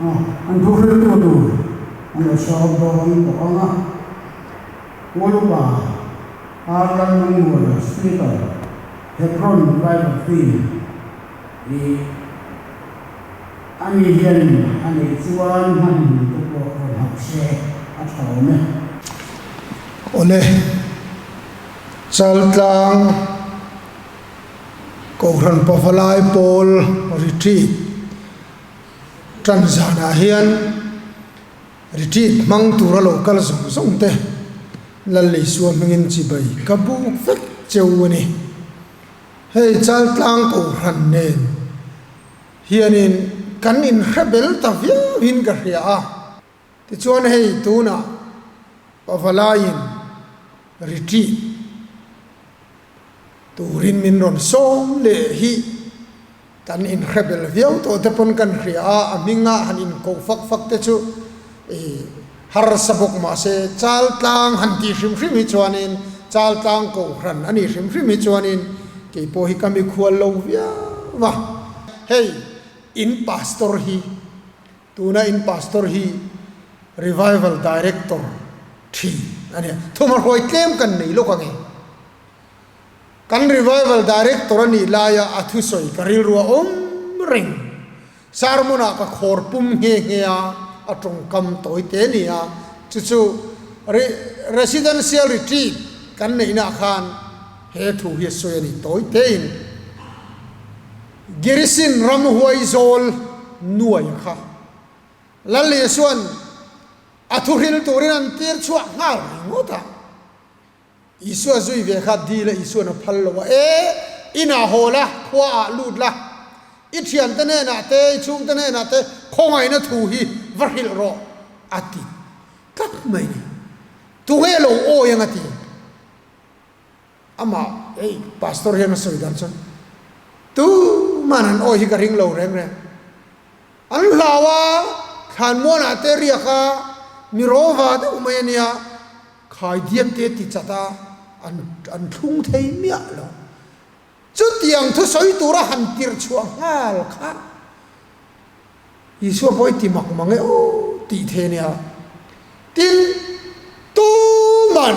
An thuhriltu tur an lo sawm dawn bawk ang a. Upa R Lalnungmuana, Speaker, Hebron Revival Team i ani hian a neih chuan hmanhmun te pawh rawn hauh se a tha awm e. Awle, Chaltlang Kohhran Pavalai Pawl Retreat tan zanah hian retreat hmang tura lo kal zawng zawng te Lal Isua hmingin chibai ka buk vek cheu a ni. Hei Chaltlang Kohhran nen hianin kan inhre bel ta viauin ka hria a. Tichuan hei tunah Pavalaiin retreat turin min rawn sawm leh hi kan inhre bel viau tawh te pawn kan hria a, a hminga han inkoh fak fak te chu i harsa bawk mahse Chaltlang han tih hrim hrim hi chuanin Chaltlang Kohhran a nih hrim hrim hi chuanin keipawh hi ka mikhual lo viau va. Hei in pastor hi Tuna in pastor hi Revival Director thin a nia. Thuma hruai tlem kan nei lawk ang e. Kan Revival Director a nih laia a thusawi ka rilru a awm reng. Sermon ah ka khawr pum nghe nghe a, a tawngkam tawi te a ni a. Chu chu Residential Retreat kan neihna ah khan he thu hi a sawi a ni tawi tein. Gerisin ramhuai zawl nuai kha Lal Isua'n a thuhril turin an tir chhuah nghal ringawt a. Isua zui ve kha dil a Isua'n a phal lo a, E, inah haw la, khuaah lut la, i thiante hnenah te, i chhungte hnenah te khawngaihna thu hi va hrilh rawh, a ti tlat mai ni. Tunge lo awi ang a ti? Amah hei pastor hian a sawi dan chuan tuman an awi hi ka ring lo reng reng. An hlau a, thlanmuanah te riak a, mi rawva deuh mai a nia, khaidiat te ti chat a, an an thlung thei miah lo. Chutiang thusawi tura han tirh chhuah nghal kha Isua pawh i ti mak mang e aw tih thei a nia. Tin, tuman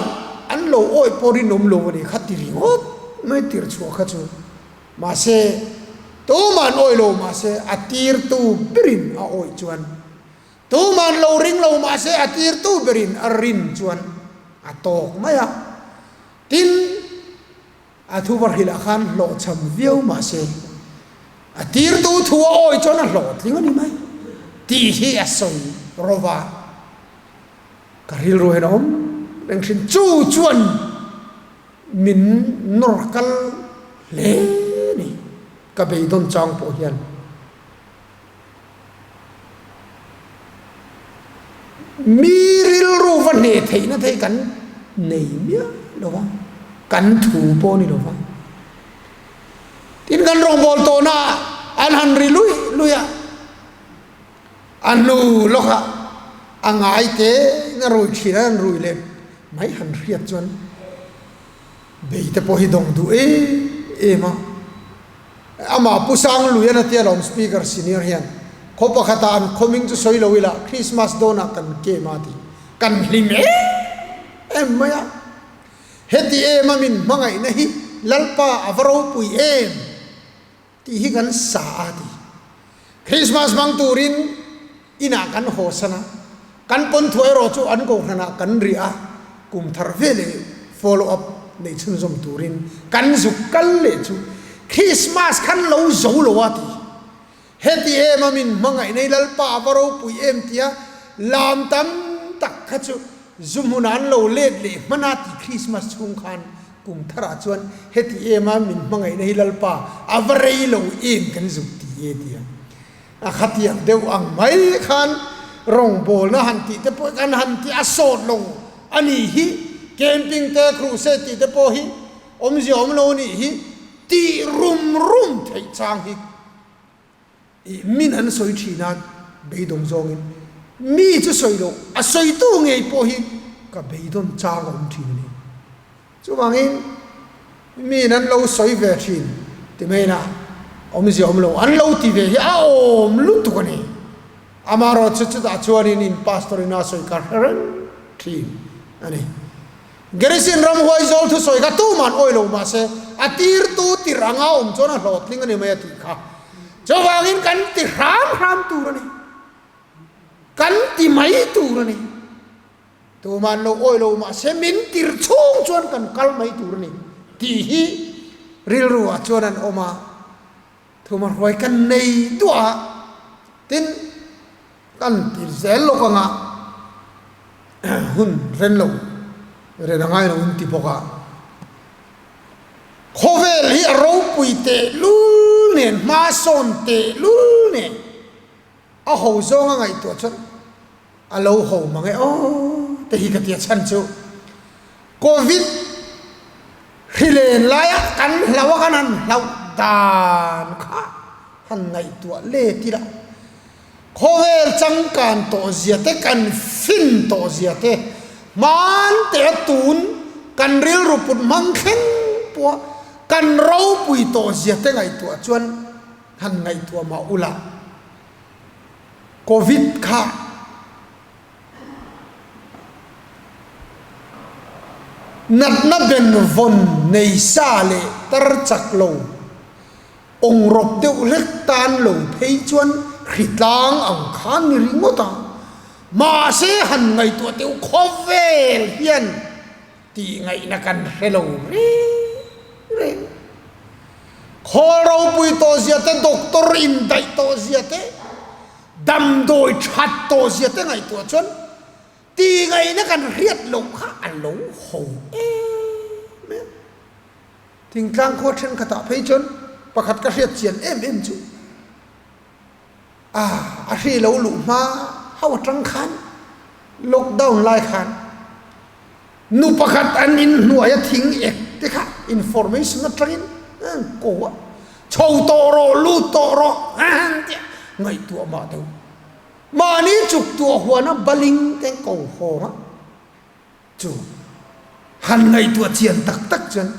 an lo awih pawh rinawm lo a ni kha ti ringawt mai tirh chhuah kha chu. Mahse, tuman awih lo mahse a tirtu berin a awih chuan, tuman lo ring lo mahse a tirtu berin a rin chuan a tawk mai a. Tin, A thu va hrilh ah khan hlawhchham viau mahse a tirtu thu a awi chuan a hlawhtling a ni mai tih hi a sawi rawva ka rilru hian a awm reng thin. Chu chuan min nawr kal hle a ni ka beidawn chang pawh hian. Mi rilru va hneh theihna te hi kan nei miah lo va, kan thu pawh a ni lo va. Tin, kan rawngbâwl tawhnaah an han ri luih luih a, a hnu lawkah a ngai te a rui thin a, an rui leh mai han hriat chuan bei te pawh hi dawng duh em em a. Amah Pu Sangluian a tia lawm Speaker Senior hian khaw pakhatah an khawming chu sawi lo ila Christmas dawnah kan kem a ti. Kan hlim em em mai a. Heti em a min hmangaihna hi Lalpa a va ropui em tih hi kan sa a ti. Christmas hmang turin inah kan haw san a, kan pawn thuai erawh chu an kohhranah kan riah a, kum thar veleh follow up nei chhunzawm turin kan zuk kal leh chu Christmas khan lo zo lo a ti. Heti em a min hmangaih nei Lalpa a va ropui em tia lam tam tak kha chu zu hmunah an lo let leh hman a ti Christmas chhung khan kum tharah chuan heti em a min hmangaihna hi Lalpa a va rei lo em kan zuk ti e tia. A khatiang deuh ang mai khan rawngbawlna han tih te pawh kan han tih a sawt lo a nih hi, camping te crusade tih te pawh hi awmzia awm lo a nih hi tih rum rum theih chang hi ih min an sawi thin a beidawng zawngin mi chu sawi loh a sawitu ngei pawh hi ka beidawn chang a awm thin a ni. Chuvangin miin an lo sawi ve thin ti mai ina awmzia awm lo, an lo ti ve hi a awm lutuk a ni. Amaherawhchu chutah chuanin in pastor ina sawi kha hre reng thin a ni. Gerizim ramhuai zawl thusawi kha tuman awi lo mahse a tirtu tirh anga awm chuan a hlawhtling a ni mai a tih kha. Chuvangin kan ti hram hram tur a ni. Kan ti mai tur a ni. Tuman lo awi lo mahse min tir chhung chuan kan kal mai tur a ni tih hi rilru ah chuan an awm a. Thuma hruai kan nei duah a, tin kan ti zel lawk anga hun ren lo ren a ngai lo in ti bawk a. Khawvel hi a ropui tehlul nen hmasawn tehlul nen a ho zawng a ngaihtuah chuan a lo ho mang e aw te hi ka ti a chhan chu Covid hri len laia kan hlau a kan han hlauh dan kha han ngaihtuah let ila khawvel changkan tawh zia te kan fin tawh zia te hman te a tun kan rilru put hmang thleng pawha kan ropui tawh zia te ngaihtuah chuan han ngaihtuah mah ula. Covid kha natna benvawn nei sa leh tar chak lo, awngrawp deuh hlek tan lo phei chuan hritlang ang khan ni ringawt a. Mahse han ngaihtuah teuh khawvel hian tih ngaihna kan hre lo reng reng. Khawl ropui tawh zia te, doctor indaih tawh zia te, damdawi that tawh zia te ngaihtuah chuan tih ngaihna kan hriat loh kha a lo ho em em. Thingtlang khua thenkhatah phei chuan pakhat ka hriat chian em em chu a a hri lo luh hma ho atang khan lockdown lai khan Nu pakhat an in hnuaia thing ek te kha information atangin ko a, chho tawh rawh, lut tawh rawh tia ngaihtuah mah deuh. Mahni chuk tuah huana baling te ko hawng a, chu han ngaihtuah chian tak tak chuan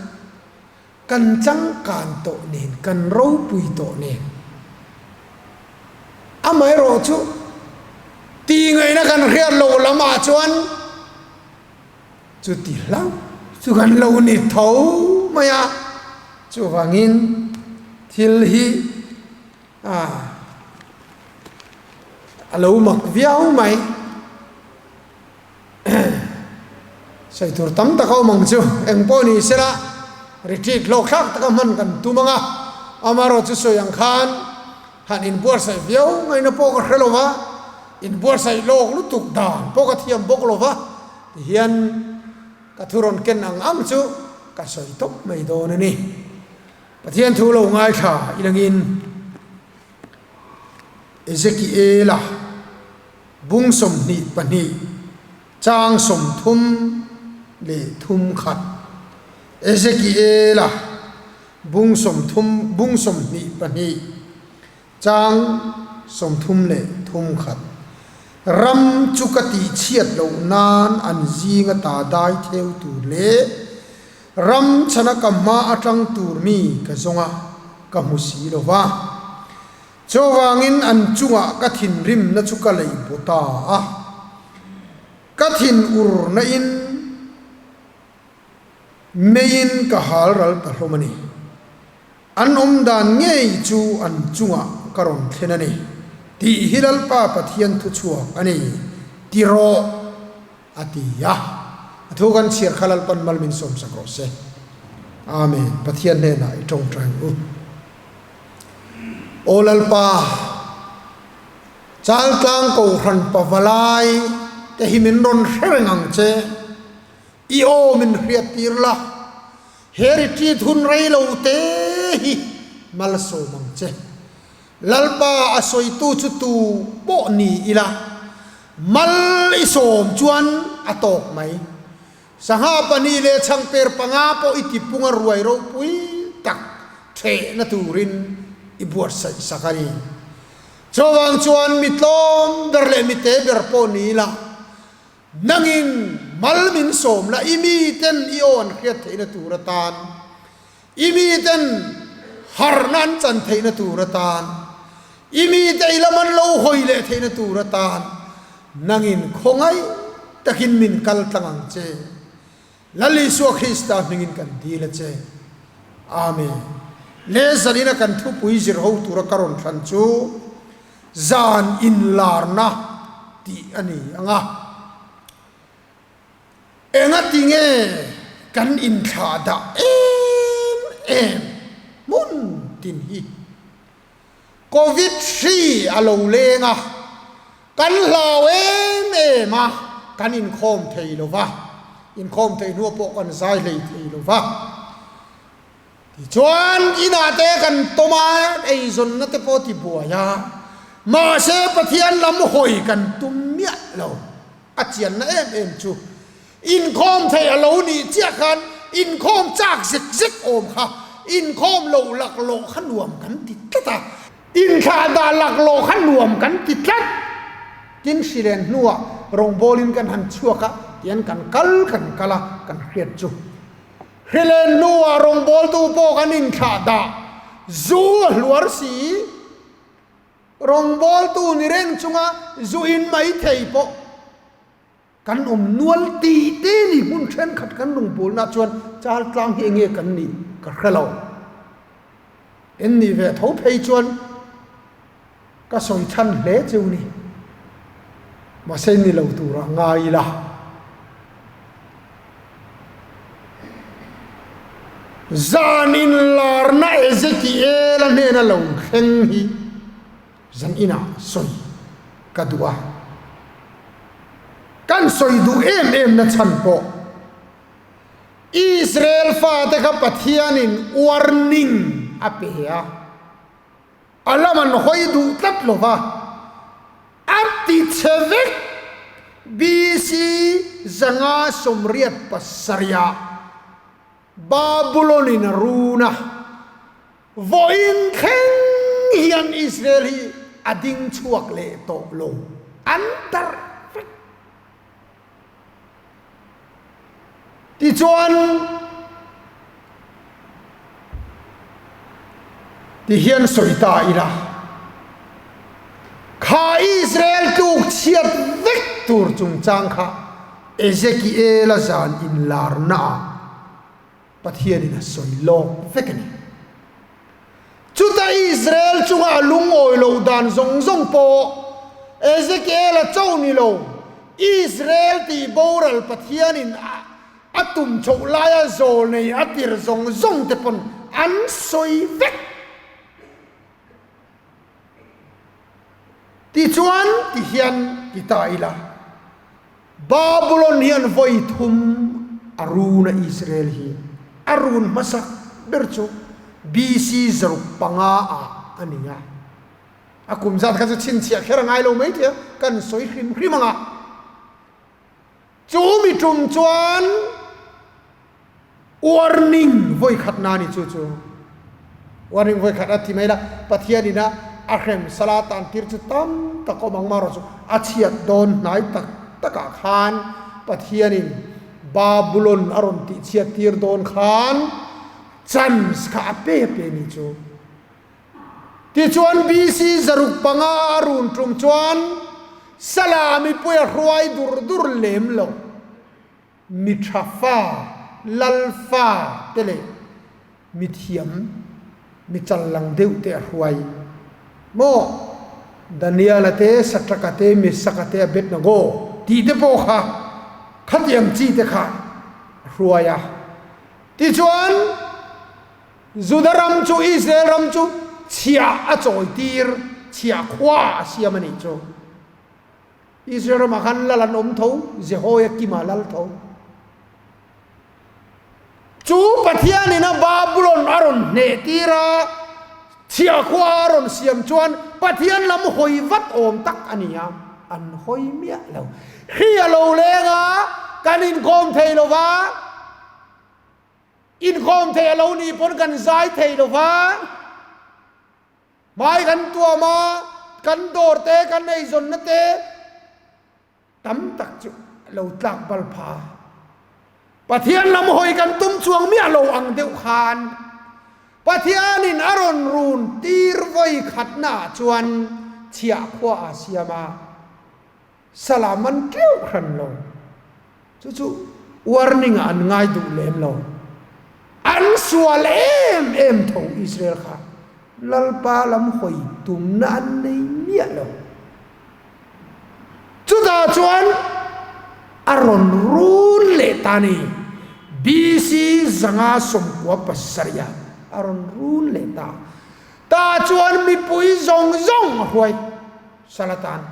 kan changkan tawh nen, kan ropui tawh nen. Amaherawh chu tih ngaihna kan hriat loh lamah chuan chuti hlauh chu kan lo ni tho mai a, chuvangin thil hi a lo mak viau mai. Sawi tur tam tak a awm ang chu, eng pawh ni sela retreat hlawk thlak taka hman kan tum ang a, amaherawh chu sawi ang khan han inbuatsaih viau ngaihna pawh ka hre lo va, inbuatsaih lawk lutuk dan pawh ka thiam bawk lo va, tihian ka thu rawn ken ang ang chu ka sawi tawp mai dawn a ni. Pathian thu lo ngaithla ilangin Ezekiela. Bung 22, chang 33 khat. Ezekiela bung 30 bung 22, chang 33 khat. Ram chu ka tihchhiat loh nan an zinga ta dai theu tur leh ram chhana ka hma atang tur mi ka zawng a, ka hmu si lo va. Chuvangin an chungah ka thinrimna chu ka lei bu ta a, ka thinurna in meiin ka hal ral ta hlawm a ni. An awm dan ngei chu an chungah ka rawn thlen a ni, tih hi Lalpa Pathian thuchhuak a ni, ti rawh, a ti a. A thu kan chhiar kha Lalpan mal min sawmsak rawh se. Amen. Pathian hnenah i tawngtai ang u. Aw Lalpa, Chaltlang Kohhran pavalai te hi min rawn hre reng ang che. I aw min hriat tir la, he retreat hun rei lo te hi malsawm ang che. Lalpa a sawitu chu tu pawh ni ila, mal i sawm chuan a tawk mai. Sangha pahnih leh chhangper panga pawh i tipunga ruai ropui tak thehna turin i buatsaih sak a ni. Chuvang chuan mi tlawm ber leh mi te ber pawh ni ila, nangin mal min sawm la, i miten i aw an hriat theihna tur atan, i miten harhna an chan theihna tur atan, I mite i lam an lo hawi leh theihna tur atan nangin khawngaih takin min kal tlang ang che. Lal Isua Krista hmingin kan dil a che. Amen. Le zanina kan thupui zir ho tura ka rawn thlan chu zan inlarna tih a ni ang a. Engati nge kan inthlah dah em em hmun tin hi? Covid hri a lo leng a, kan hlau em em a, kan inkhawm thei lo va, inkhawm theih hnuah pawh kan zai hlei thei lo va. Tichuan inah te kan tawm a, eizawnna te pawh tibuai a, mahse Pathian lam hawi kan tum miah lo. A chianna em em chu inkhawm thei a lo nih chiah khan inkhawm chak zek zek awm kha inkhawm lo laklawh kha nuam kan ti tlat a. Inthlah dah laklawh kha nuam kan ti tlat. Tin hrilen hnuah rawngbawlin kan han chhuak a tian kan kal kan kal a kan hriat chu. Hrilen hnuah rawngbawltu pawh kan inthlah dah zu a hluar si. Rawngbawltu ni reng chunga zu in mai thei pawh kan awm nual ti te ni hmun thenkhat kan lungpulna chuan chal tlang hi enge kan nih ka hre lo. En nih ve tho phei chuan ka sawi chhan hle cheu ni. Mahse ni lo turah ngai ila. Zan inlarna Ezekiela hnena lo thleng hi zan inah sawi ka duh a, kan sawi duh em em na chhan pawh Israel fate kha Pathianin warning a pe a. A lam an hawi duh tlat lo va, a ti chhe vek. BC 587 Babylon in a run a, vawiin thleng hian Israel hi a ding chhuak leh tawh lo, an darh vek. Tichuan, tihian sawi ta ila, kha Israel tluk chhiat vek tur chungchang kha Ezekiela zan inlarnaah Pathianin a sawi lawk vek a ni. Chuta Israel chunga a lungawi loh dan zawng zawng pawh Ezekiela cho ni lo, Israel tih boral Pathianin a tum chhoh laia zawl nei a tir zawng zawng te pawn an sawi vek. Tichuan tihian ti ta ila. Babulon hian vawi thum a run a Israel hi a run hmasak ber chu BC 500 ah a ni a. A kum zat kha chu chhinchhiah kher a ngai lo mai thei a, kan sawi hrim hrim ang a. Chu mi tum chuan Warning vawi khat na ni chu chu warning vawi khat a ti mai la Pathian in a a hrem sala tan tir chu tam tak awm ang marawh chu a chhiat dawn hnai tak tak ah khan Pathian in Babulon a rawn tih chhiat tir dawn khan chance kha a pe pe ni chu. Tichuan BC 500 a run tum chuan sala mipui a hruai dur dur lem lo. Mi tha fa, lal fa te leh mi thiam, mi challang deuh te a hruai. Maw? Daniela te, Satraka te, Mesaka te, Abednego tih te pawh kha khatiang chi te kha a hruai a. Tichuan, Juda ram chu Israel ram chu chhiah a chawitir, chhiah khua a siam a nih chu. Israel ramah khan lal an awm tho, Jehoiakim-a lal tho. Chu Pathianin a Babulon a rawn hneh tir a, chhiahkhua a rawn siam chuan Pathian lam hawi vat awm tak a ni a, an hawi miah lo. Hri a lo leng a, kan inkhawm thei lo va, inkhawm thei a lo nih pawn kan zai thei lo va. Hmai kan tuam a, kan dawr te, kan eizawnna te tam tak chu lo tlak bal pha. Pathian lam hawi kan tum chuang miah lo ang deuh khan Pathianin a rawn run tir vawi. Vawi khatnaah chuan chhiah khua aa siam a, salam an tleuh hran lo. Chu chu warning ah an ngai duh lem lo. An sual em em tho Israel kha Lalpa lam hawi tumna an nei miah lo. Chutah chuan a rawn run leh ta ni. BC 597 ah a rawn run leh ta. Tah chuan mipui zawng zawng a hruai Salatan.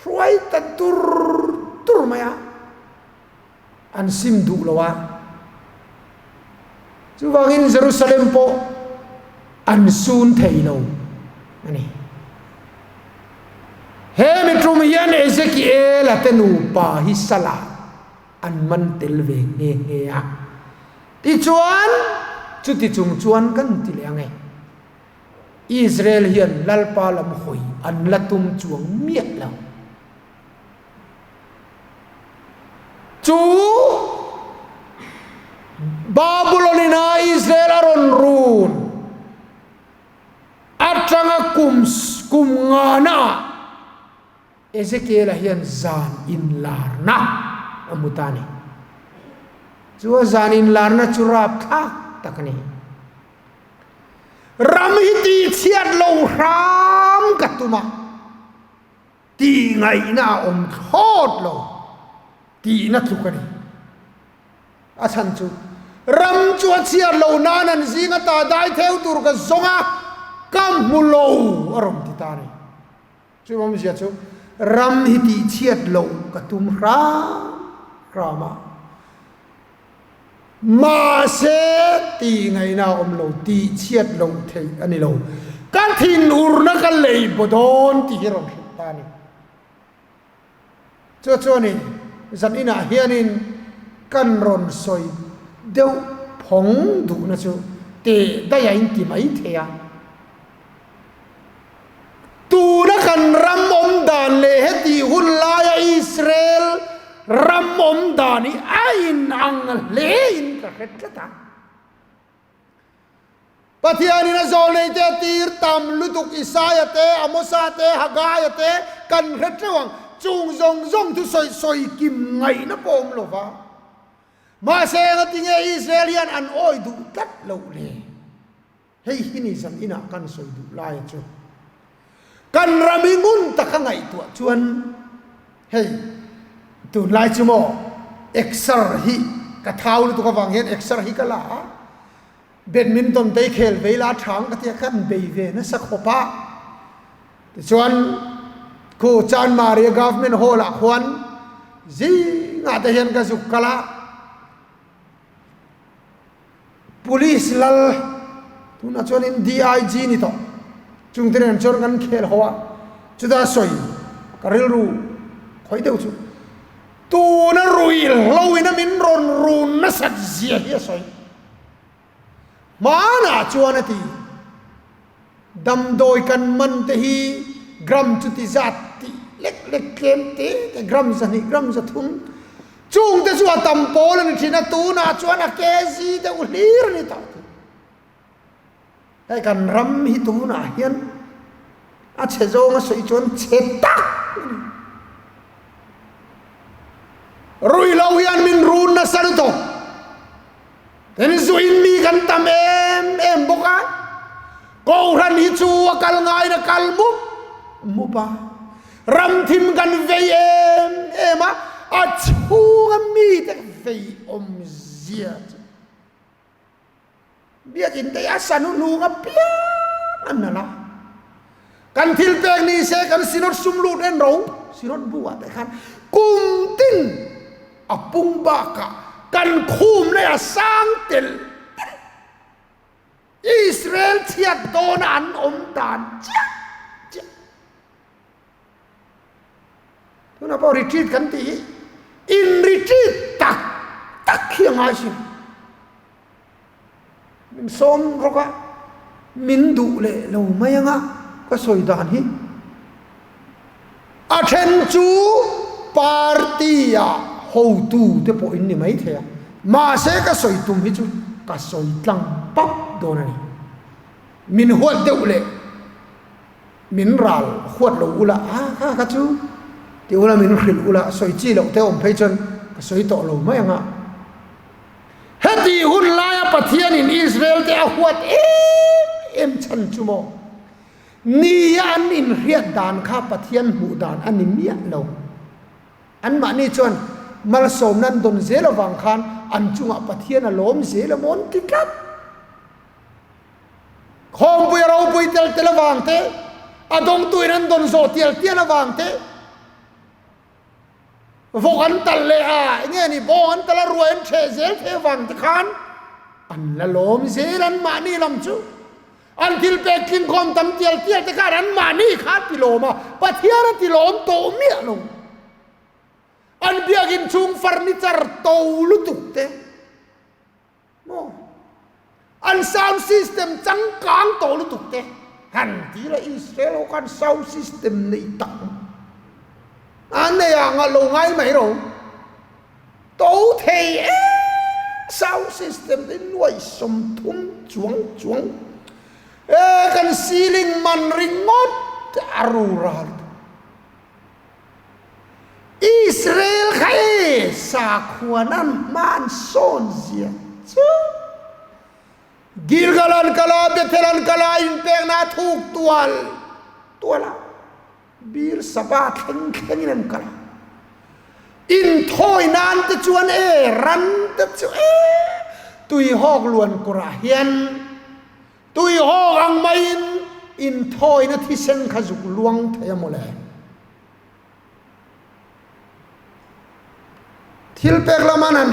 Hruai ta tur tur mai a, an sim duh lo a. Chuvangin Jerusalem pawh an sun thei lo a ni. He mi tum hian Ezekiela te nupa hi salah an man tel ve nghe nghe a. Tichuan, chuti chung chuan kan ti leh ang e. Israel hian Lalpa lam hawi an la tum chuang miah lo. Chu Babylon ina Israel a rawn run atanga kum kum ngana ah Ezekiel-a hian zan inlarna a hmu ta a ni. Chu a zan inlarna chu rapthlak tak a ni. Ram hi tihchhiat lo hram ka tum a, tihngaihna a awm thlawt lo tihna tluk a ni. A chhan chu ram chu a chhiat lo nan an zing ata dai theu tur ka zawng a, ka hmu lo a rawn ti ta a ni. Chu awmzia chu ram hi tihchhiat lo ka tum hram hram a. Mahse, tih ngaihna a awm lo, tih chhiat loh theih a ni lo. Ka thinurna ka lei baw dawn tih hi rawn hrilh ta a ni. Chu chuanin zan inah hianin kan rawn sawi deuh phawng duhna chu teh daih a inti mai thei a. Tuna kan ram awm dan leh hetih hun laia Israel ram awm dan hi a inang hle in ka hre tlat a. Pathianin a zawlneite a tir tam lutuk Isaia te, Amosa te, Hagaia te kan hre teuh ang. Chung zawng zawng thu sawi sawi kim ngaihna pawh awm lo va. Mahse engatinge Israel hian an awi duh tlat loh le? Hei hi ni zan inah kan sawi duh laia chu kan ram hi ngun taka ngaihtuah chuan hei tunlai chu maw exer hi ka thau lutuk avang hian exer hi ka la a, badminton te hi khel ve ila a tha ang ka tia kan bei ve nasa khawp a, tichuan khu Chanmari government hall ah khuan zingah te hian ka zuk kal a. Police lal tunah chuanin DIG ni tawh chungte nen chuan kan khel ho a, chutah sawi ka rilru khawih deuh chu tuna rui hloin a min rawn run nasat zia hi a sawi. Hmanah chuan a ti, damdawi kan man te hi gram chuti zat tih lek lek tlem te te gram 200 gram 300 Chung te chu a tam pawl a ni thin a, tunah chuan a kg deuh hlir a ni tawh tih. Hei kan ram hi tunah hian a chhe zawng a sawi chuan chhe tak a ni. Ruihlo hian min run nasa lutuk. Tin zuin mi kan tam em em bawk a, Kohhran hi chu a kal ngaiin a kal mup mup a, ramthim kan vei em em a, a chhunga mite vei awmzia chu Biakinn te hi a sa hnuhnung apiang an nalh a, kan thil pek ni se kan Synod sum lut en ro, Synod bu ah te khan kum tin a pung bakah kan khum leh a sang tel tel. Israel chhiat dawna an awm dan chiah chiah. Tunah pawh retreat kan tih hi in retreat tak tak hi a ngai sin. Min sawm rawk a, min duh leh lo mai anga ka sawi dan hi. A then chu party ah hotu te pawh in ni mai thei a, mahse ka sawi tum hi chu ka sawi tlang pap dawn a ni. Min huat deuh leh. Min ral huat lo ula, a kha kha chu ti ula min hrilh ula, sawi chi loh te awm phei chuan ka sawi tawh lo mai ang a. Heti hun laia Pathianin Israel te a huat em em chhan chu maw? Nia an inhriat dan kha Pathian hmuh dan a ni miah lo. Anmahni chuan malsawmna an dawn zel avang khan an chungah Pathian a lawm zel a maw an ti tlat. Khawmpui a ropui tel tel avang te, a dawngtuin an dawn zawh tial tial avang te, vawk an talh leh a, enge ni bawng an talh a ruai an ṭheh zel thei avang te khan an la lawm zel anmahni lam chu. An thil pek tlingkhawm tam tial tial te khan anmahni kha a ti lawm a, Pathian a ti lawm tawh miah lo. An biakinn chhung furniture to lutuk te maw, an sound system changkang tawh lutuk te han ti la Israel ho khan sound system nei tak a nei ah ngah lo ngai mai ro. To thei em sound system te nuai 30 chuang chuang e kan ceiling man ringawt a ru ral tu. Israel kha e sakhuan an hman sawn zia chu Gilgal an kal a, Bethel an kal a, inpekna a thuk tual tual a. Bir Saba thleng thlengin an kal a. Inthawi nan te chuan e, ran te chu e, tuihawk luan kawrah hian tuihawk ang maiin inthawina thisen kha zuk luang thei a mawle. Thil pek lama an han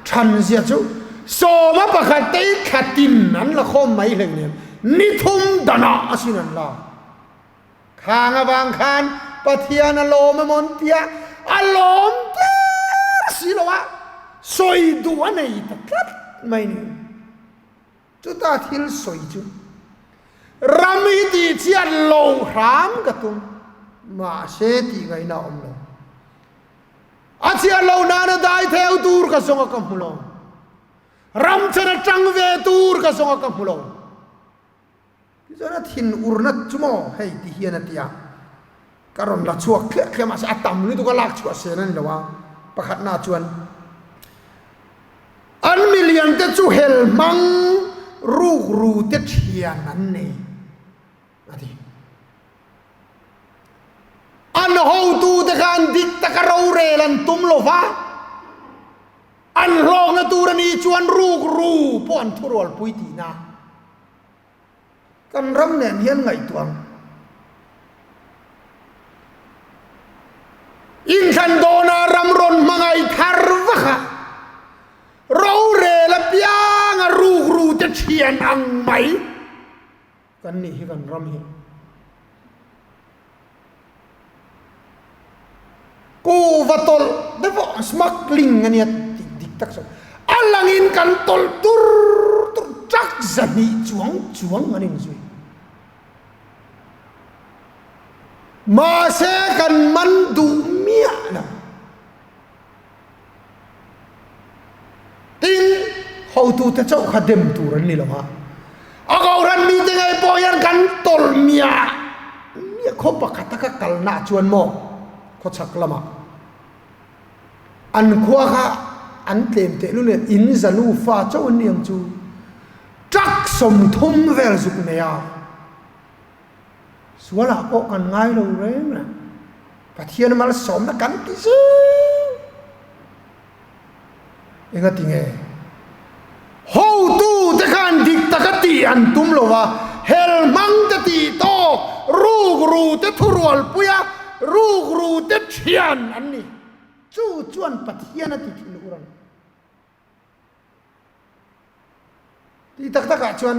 than zia chu sawma pakhat te thla tin an la khawm mai hleinem, ni thum danah asin an la. Khang avang khan Pathian a lawm emaw an tia, a lawm der si lo a, sawi duh a nei ta tlat mai ni. Chuta thil sawi chu ram hi tih chiat lo hram ka tum, mahse tih ngaihna a awm lo. A chiat lo nana dai theu tur ka zawng a ka hmu lo. Ram chen atang ve tur ka zawng a ka hmu lo. Tichuan a thin urna chu maw hei ti hian a ti a, ka rawn la chhuak thliah thliah mahse a tam lutuk a lak chhuah sen a ni lo a, pakhatna chuan an milian te chu hel hmang ruk ru te thian an nei a ti. An hotu te khan dik taka rorel an tum lo va. An hlawkna tur a nih chuan rukru pawh an thurualpui tihna kan ram nen hian ngaihtuah ang. Inthlan dawnah ram rawn hmangaih thar vak a, rorel apianga rukru te thian ang mai kan nih hi kan ram hi. Kuhva tawlh deuh smuggling a nia tih dik tak sawi. A langin kan tawlh tur tur truck 200 chuang chuang an inzui. Mahse kan man duh miah lo. Tin, hotute chauh kha dem tur an ni lo a, a kohhran mite ngei pawh hian kan tawlh miah miah khaw pakhat a ka kalna ah chuan maw khawchhak lamah an khua kha an tlem tehlul nen in za nufa chauh an ni ang chu truck 30 vel zuk nei a sualah pawh kan ngai lo reng reng. Pathian malsawmna kan ti zel. Enga ti nge? Hotu te khan dik taka tih an tum lo va, hel hmang te tih tawk, rukru te thurualpui a, rukru te thian an ni. Chu chuan Pathian a ti thin ur a ni. Tih tak takah chuan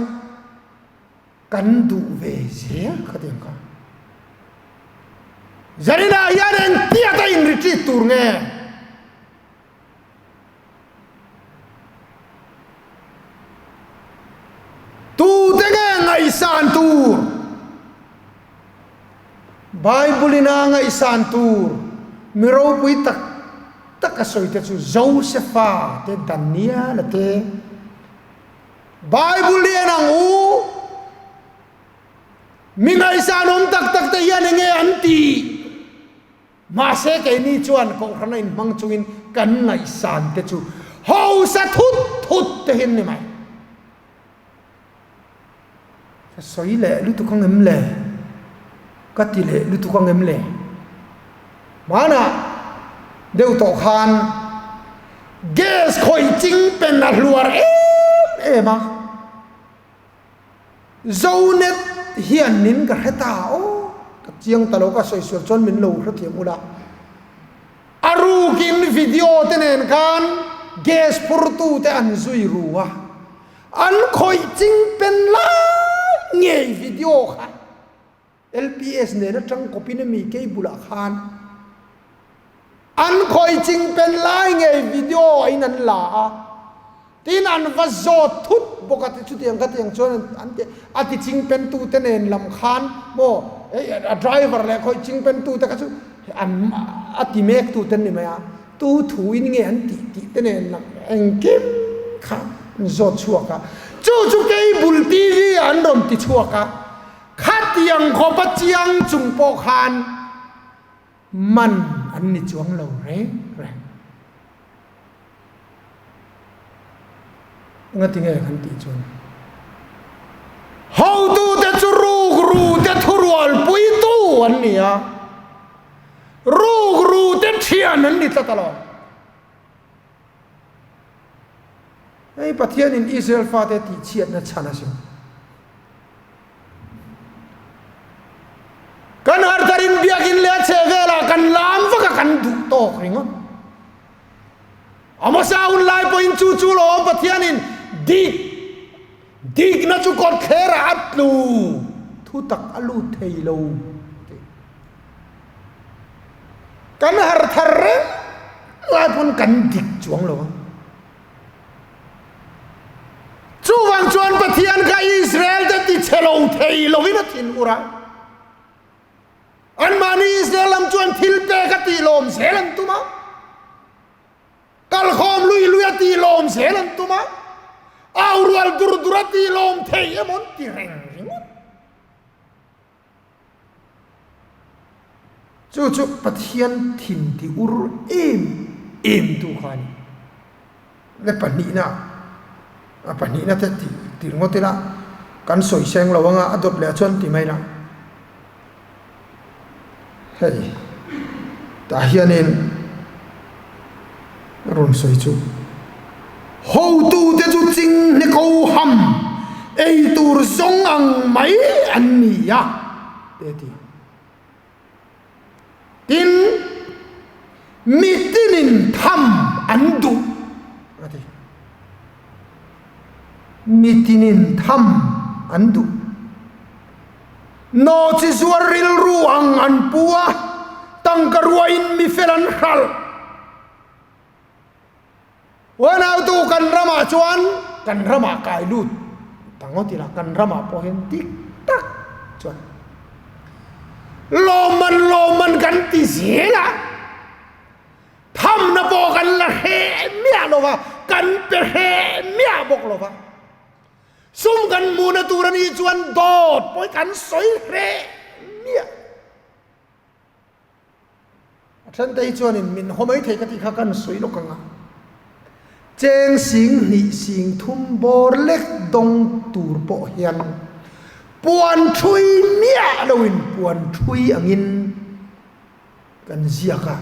kan duh ve zel kha tiang kha. Zarina hian engtiat a in retreat tur nge? Tute nge ngaihsan tur? Bible ina ngaihsan tur mi ropui tak tak a sawi te chu Josefa te, Daniela te, Bible lian ang u. Mi ngaihsan awm tak tak te hian enge an tih? Mahse keini chuan kohhrana inhmang chungin kan ngaihsan te chu hausa thut thut te hi an ni mai. Ka sawi leh lutuk ang em le? Ka ti leh lutuk ang em le? Hmanah deuh tawh khan gas khawih ching pen a hluar em em a. Zonet hian min ka hre ta aw, ka chiang ta lo ka sawi sual chuan min lo hrethiam ula. A rukin video te nen khan gas phurtu te an zui ru a, an khawih ching pen lai ngei video kha LPS nen atang kawpin ami cable ah khan an khawih ching pen lai ngei video a in an la a, tin an va zawt thut bawk a ti chutiang khatiang chuan an ti a ti ching pen tu te nen lam khan maw a driver leh khawih ching pen tu te kha chu an a ti mek tu te an ni mai a, tu thu in nge an tih tih te nen lam engkim kha an zawt chhuak a, chu chu cable TV ah an rawn ti chhuak a. Khatiang khawpa chiang chung pawh khan man an ni chuang lo reng reng. Engati nge kan tih chuan hotute chu rukrute thurualpuitu an ni a, rukrute thian an ni tlat alawm. Hei Pathianin Israel fate tihchhiatna chhan a sin. Kan hartharin biakin leh a chheh velah kan lam vak a kan duh tawk ringawt. Amosa hun lai pawhin chu chu lawm Pathianin dik dikna chu kawt thlerah a tlu thu tak a lut thei lo. Kan har thar reng lai pawn kan dik chuang lo ang. Chuvang chuan Pathian kha Israel te ti chhe lo thei lovin a thin ur a. Anmahni Israel lam chuan thil pek a tih lawm zel an tum a. Kalkhawm lui lui a tih lawm zel an tum a. Au rual dur dur a tih lawm thei emaw an ti reng ringawt. Chu chu Pathian thin ti ur em em tu kha a ni. Le pahnihna, a pahnihna te tih ti ringawt ila kan sawi seng lo anga a dawt leh chuan ti mai la. Hei tah hianin a rawn sawi chu hotute chu chinghne ko ham ei tur zawng ang mai an ni a te a ti. Tin, mi tinin tham an duh a ti. Mi tinin tham an duh. Nawchi zuar rilru ang an pu a, tangka ruain mi fel an hralh. Uanautu kan ramah chuan kan ramah kai lut ta ngawt ila, kan ramah pawh hian dik tak chuan lawmman lawmman kan ti zel a, thamna pawh kan la hreh miah lo va, kan pe hreh miah bawk lo va. Sum kan hmuhna tur a nih chuan dawt pawh hi kan sawi hreh miah. A then te hi chuanin min haw mai thei ka tih kha kan sawi lawk ang a. Cheng sing hnih sing thum bawr lek dawng tur pawh hian puan thui miah loin puan thui angin kan ziak a.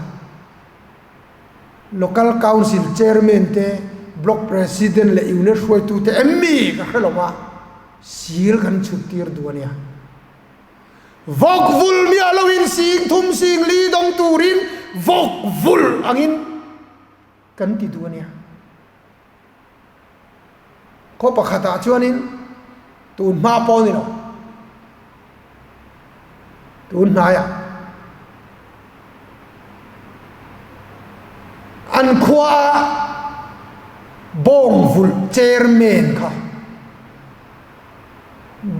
Local Council Chairman te, Block President leh Unit hruaitute em mi ka hre lo a, sir kan chhut tir duh a nia. Vawk vul miah loin sing thum sing li dawng turin vawk vul angin kan ti duh a nia. Khaw pakhatah chuanin tun hma pawh a ni lo, tun hnaiah an khua bawng vulh chairman kha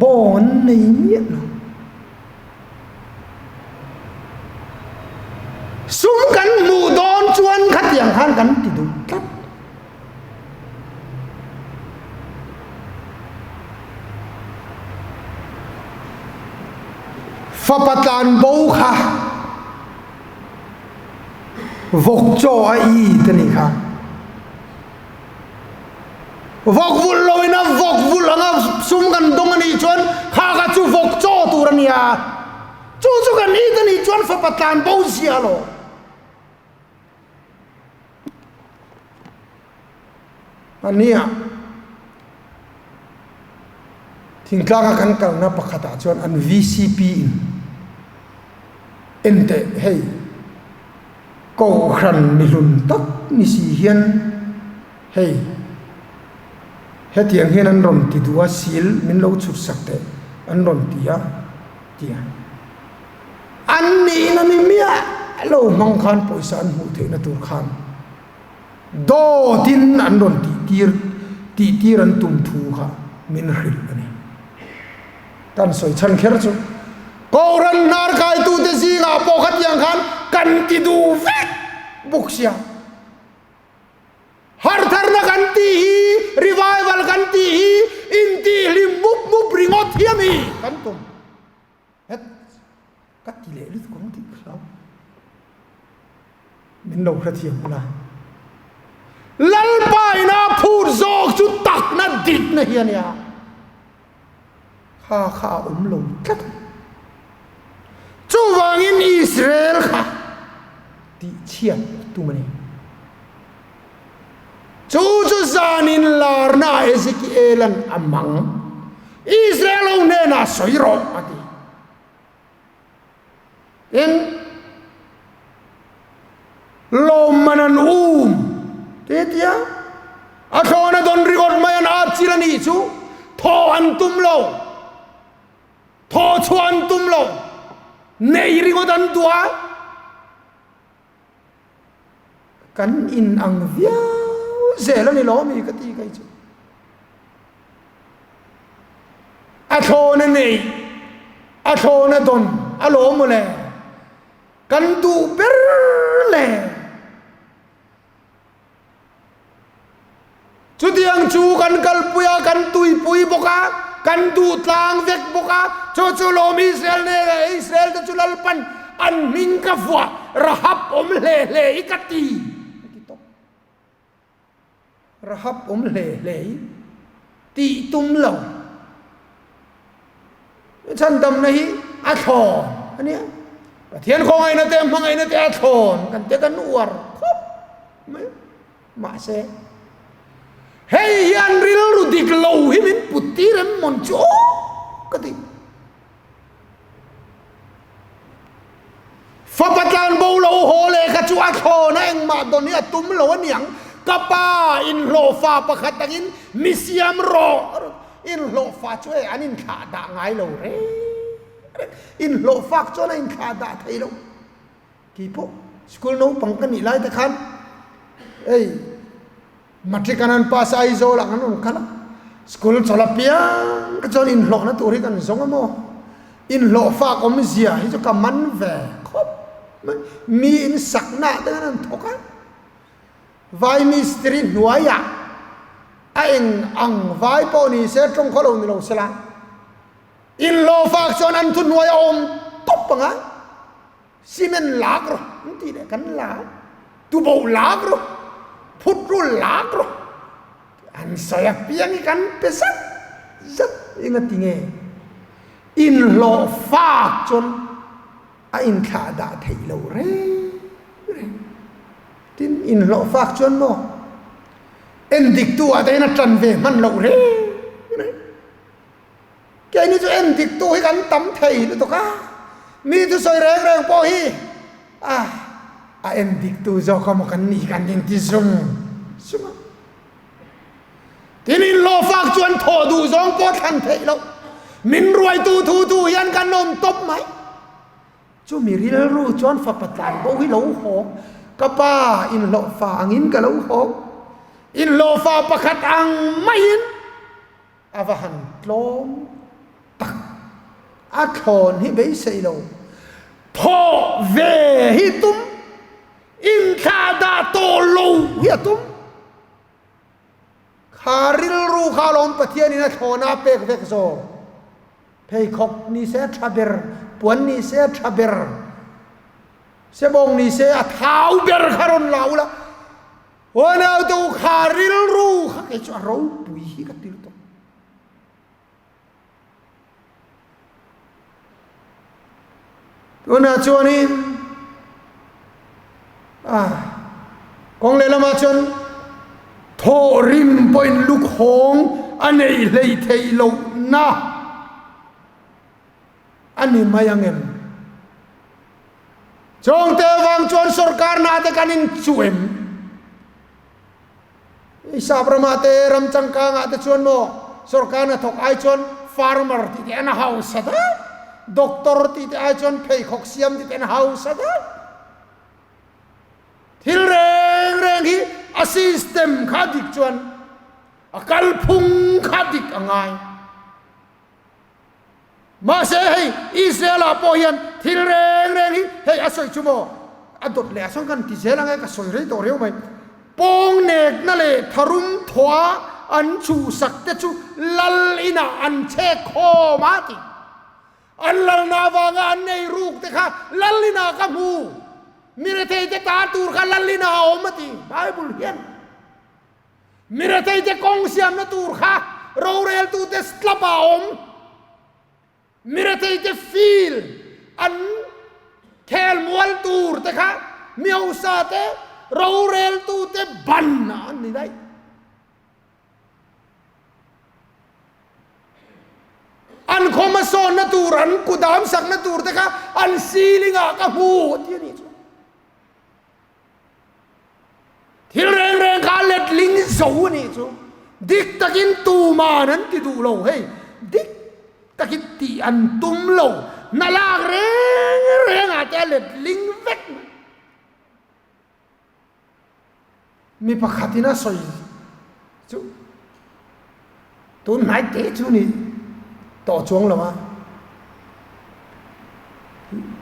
bawng an nei miah lo. Sum kan hmuh dawn chuan khatiang khan kan ti duh tlat. Fapa tlan bo kha vawk chaw a it a nih kha. Vawk vulh lo ina vawk vulh anga sum kan dawng a nih chuan kha kha chu vawk chaw tur a nia. Chu chu kan it a nih chuan fapa tlan bo zia lo. A nia, thingtlanga kan kalna pakhatah chuan an VCP in en teh hei Kohhran mihlun tak ni si hian hei hetiang hian an rawn ti duh a, sil min lo chhut sak teh an rawn ti a tia. An nihna ni miah lo hmang khan pawisa an hmuh theihna tur khan dawtin an rawn tihtir tihtir an tum thu kha min hrilh a ni. Kan sawi chhan kher chu Kohhran hnar kaitute zingah pawh khatiang khan kan ti duh vek bawk sia. Hartharna kan tih hi, revival kan tih hi intihhlim mup mup ringawt hi a ni kan tum. Het, ka ti leh lutuk ang tih ka hlau. Min lo hrethiam ula. Lalpa ina phut zawk chu takna dikna hi a nia. Kha kha a awm lo tlat a. Chuvangin Israel kha tihchhiat tum a ni. Chu chu zanin larna Ezekiela'n a mang. Israel ho hnenah sawi rawh a ti. Tin, lawmman an um ti tia a thlawna dawn ringawt mai an at chil a nih chu thaw an tum lo. Thaw chhuah an tum lo. Nei ringawt an duh a. Kan in ang viau zel a ni lo mi ka ti kai chu. A thlawn a nei, a thlawn a dawn a lawm mawle. Kan duh ber le. Chutiang chu kan kalpui a, kan tuipui bawk a, kan duh tlang vek bawk a, chu chu lawm Israel nen leh Israel te chu Lalpan an hming ka vuah Rahab awm hle hle hi ka ti a ti tawp. Rahab awm hle hle hi tih tum lo. Chhandamna hi a thlawn a nia. Pathian khawngaihna te hmangaihna te a thlawn kan te kan uar khawp mai. Mahse hei hian rilru dik lo hi min put tir em mawn chu aw ka ti. Fapa tlan bo lo haw leh kha chu a thlawn a engmah dawn hi a tum lo a niang. Ka pa inhlawhfa pakhat angin mi siam rawh. Inhlawhfa chu hei an inthlah dah ngai lo reng reng. Inhlawhfak chuan a inthlah dah thei lo. Kei pawh school naupang ka nih lai te khan hei matric an han pass a Aizawl ah kan rawn kal a, school chawlh apiang te chuan inhlawhna tur hi kan zawng a maw. Inhlawhfak awmzia hi chu ka man ve khawp mai. Mi insakna ah te khan an thawk a. Vai mistiri hnuaiah a eng ang vai pawh ni se tawng khaw lo ni lo sela, inhlawhfak chuan an thuhnuai a awm tawp ang a, cement lak rawh an tih leh kan la, tuboh lak rawh, phutru lak rawh, an sawi apiang hi kan pe zat zat engati nge inhlawhfak chuan a inthlahdah theih lo reng reng. Tin, inhlawhfak chuan maw endiktu ah te hian a tan ve hman loh reng reng. Keini chu endiktu hi kan tam thei lutuk a, mi thusawi reng reng pawh hi a a endiktu zawk a maw kan nih kan inti zung zung a. Tin, inhlawhfak chuan thawh duh zawng pawh thlan theih loh. Min ruaitu thu thu hian kan awm tawp mai. Chumi rilru chuan fapa tlan bo hi lo haw, ka pa inhlawhfa angin ka lo haw, inhlawhfa pakhat ang maiin a va han tlawm tak. A thlawn hi beisei lo, thawh ve hi tum, inthlahdah tawh lo hi a tum. Kha rilru kha alawm Pathianin a thlawna a pek vek zawk. Pheikhawk ni se a tha ber, puan ni se a tha ber, sebawng ni se a thau ber kha rawn la ula, aw naute u kha rilru kha kei chu a ropui hi ka ti lutuk. Tunah chuanin ah kawng lehlamah chuan thawhrim pawhin lukhawng a neih hleih theih lohna a ni mai ang em? Chawngte avang chuan sorkar hna te kan inchuh em? I sap ramah te ram changkangah te chuan maw sorkar hnathawk ai chuan farmer tih te an hausa daih, doctor tih te ai chuan pheikhawk siam tih te an hausa daih. Thil reng reng hi a system kha dik chuan a kalphung kha dik a ngai. Mahse hei Israel ah pawh hian thil reng reng hi hei a sawi chu maw a dawt leh a sawn kan ti zel ang e ka sawi rei tawh riau mai. Pawng nekna leh tharum thawha an chhuhsak te chu lal inah an chhek khawm a ti. An lalna avanga an nei ruk te kha lal inah ka hmu. Mirethei te ta tur kha lal inah a awm a ti Bible hian. Miretheite kawng siamna tur kha roreltute slap ah a awm. Miretheite field an khelmual tur te kha mihausa te roreltute ban ah an ni daih. An khawmasawnna tur, an kudam sakna tur te kha an ceiling ah ka hmu a ti a nih chu. Thil reng reng kha letling zo a nih chu dik takin tuman an ti duh lo hei, dik takin tih an tum lo, hna lak reng reng ah te a letling vek mai. Mi pakhatin a sawi chu tun hnai te chu ni tawh chuang lo a,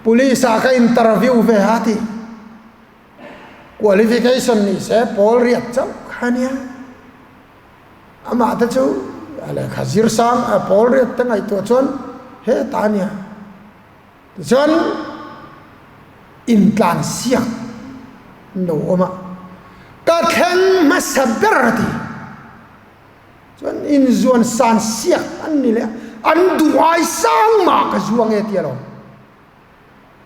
police ah ka interview ve a ti, qualification ni se pawl riat chauh kha nia, amah te chu a lehkha zir sang a pawl riat te ngaihtuah chuan hetah a nia. Tichuan intlansiak an lo awm a, ka thleng hmasa ber a ti. Chuan inzuan san siak an ni leh a, an duh ai sang mah ka zuang e tia lo.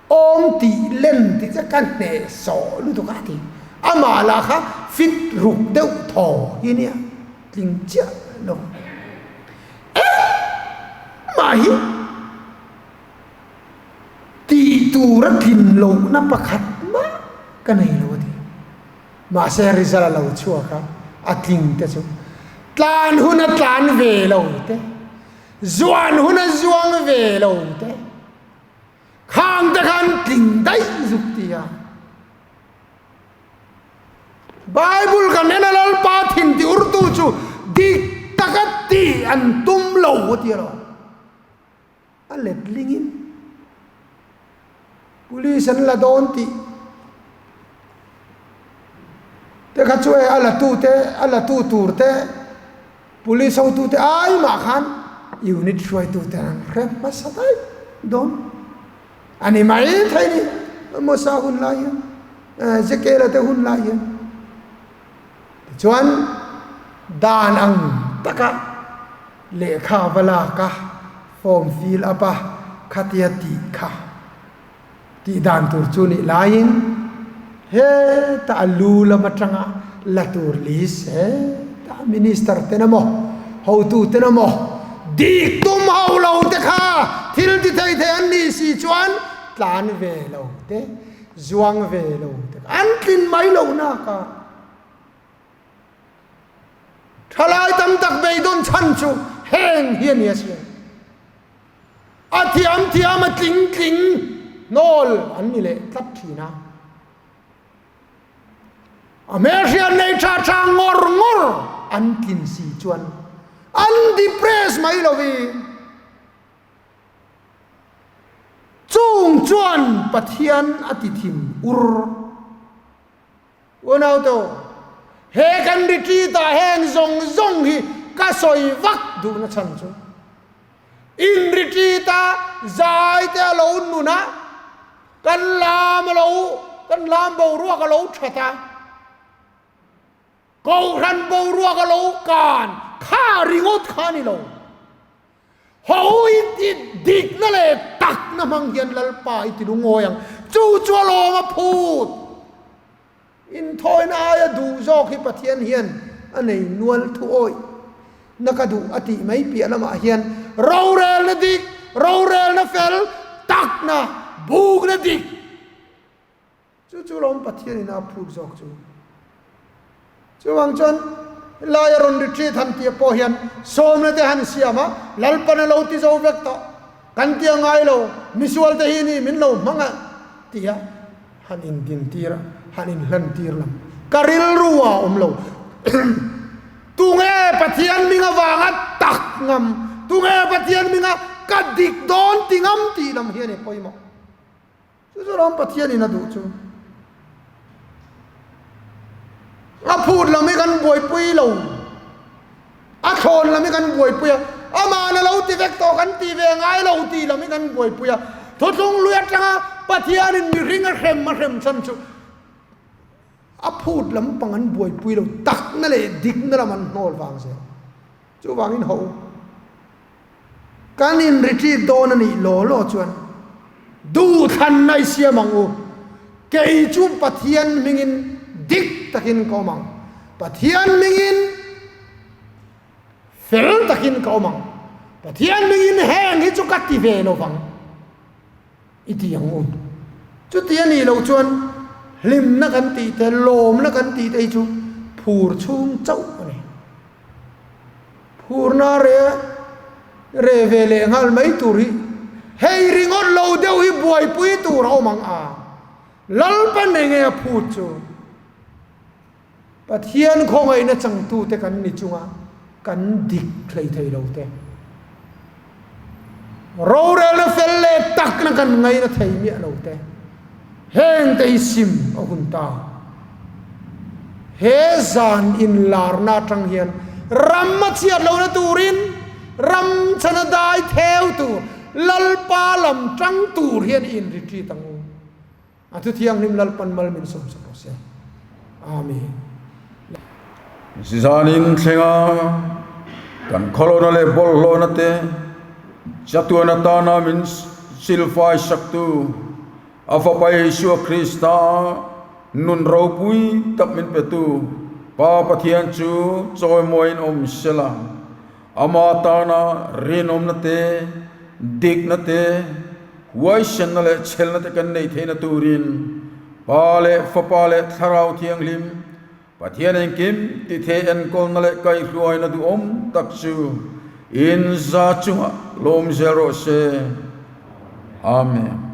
Awm tih len tih chu ka hneh sawh lutuk a ti. Amah lah kha fit ruk deuh thaw hi nia, tling chiah lo. Engmah hi. Tih tur a tlin lohna pakhat mah ka nei lo a ti. Mahse result a lo chhuak a, a tling te chu tlan hun a tlan ve lo te, zuan hun a zuang ve lo te, khang te khan tling daih zuk ti a. Bible kan en a Lalpa thin ti urtu chu dik taka tih an tum lo a ti a lo. A letlingin police an la dawn tih te kha chu e a la tu te a la tu tur te police hotu te ai mah khan unit hruaitu te an hre hmasa daih dawn a ni mai thei ni Mosa hun lai hian Ezekiel-a te hun lai hian tichuan dan ang taka Lehkha va lak a, form fill up a, khatia tih kha tih dan tur chu nih laiin hetah a lu lam atanga la tur list hetah minister ten emaw hotu ten emaw dik tum ho lo te kha thil ti thei thei an nih si chuan tlan ve lo te zuang ve lo te kha an tlin mai loh nak a. Thalai tam tak beidawn chhan chu heng hi a ni a si. A thiam thiam a tling tling hnawl an ni leh tlat thin a. A hmelhriat nei tha tha ngawr ngawr an tlin si chuan an depress mai lovin chung chuan Pathian a ti thin ur. Unautu, he kan retreat ah heng zawng zawng hi ka sawi vak duhna chhan chu. In retreat a zai te a lo nun a, kan lam a lo, kan lam boruak a lo that a, Kohhran boruak a lo kan kha ringawt kha a ni lo. Ho i ti dikna leh takna hmang hian Lalpa i ti lungawi ang. Chu chu a lawm a phut. Inthawina aia duh zawk hi Pathian hian a nei nual thu awih na ka duh a tih mai piah lamah hian rorelna dik, rorelna fel, takna, bukna dik Chu chu lawm Pathian in a phut zawk chu. Chuvang chuan laia rawn retreat han tih pawh hian sawmna te han siam a, Lalpan a lo ti zo vek tawh, kan ti a ngai lo, misual te hi ni min lo hmang a ti a, han indin tir a, han inhlan tir lam ka rilru ah a awm lo. Tunge Pathian hming avanga tak ngam, tunge Pathian hminga ka dik dawn ti ngam tih lam hi a ni pawimawh. Chu chu ram Pathianin a duh chu. A phut lam hi kan buaipui lo. A thlawn lam hi kan buaipui a. Amah na lo ti vek tawh kan ti ve ngai lo tih lam hi kan buaipui a. Thuthlung lui atanga Pathianin mihring a hrem a hrem chhan chu a phut lampang an buaipui lo takna leh dikna lam an hnawl vang zel. Chuvangin ho. Kan in retreat dawn a nih law law chuan duhthlanna i siam ang u. Kei chu Pathian hmingin dik takin ka awm ang. Pathian hmingin fel takin ka awm ang. Pathian hmingin heng hi chu ka ti ve lo vang i ti ang u. Chuti a nih loh chuan hlimna kan tih te, lawmna kan tih te hi chu phur chhung chauh a ni. Phurna re re ve leh nghal mai tur hi hei ringawt lo deuh hi buaipui tur a awm ang a, Lalpa nei nge a phut chu Pathian khawngaihna changtute kan ni chunga kan dik hlei thei lo te, rorelna fel leh takna kan ngaina thei miah lo te, heng te hi sim a hun ta. He zan inlarna atang hian ram a chhiat lohna turin ram chhana dai theu tur Lalpa lam tang tur hian i in-retreat ang u. A thu thianghlim Lalpan mal min sawmsak rawh se. Amen. Zanin thlenga kan khawlawna leh bawlhhlawhna te chatuan atana min silfai saktu A Fapa Isua Krista nun ropui tak min petu Pa Pathian chu chawimawiin awm sela, Ama tana rinawmna te, dikna te, huaisenna leh chhelna te kan neih theihna turin Pa leh Fapa leh Thlarau Thianghlim Pathian engkim tithei enkawlna leh kaihhruaina duhawm tak chu in za chungah lawm zel rawh se. Amen.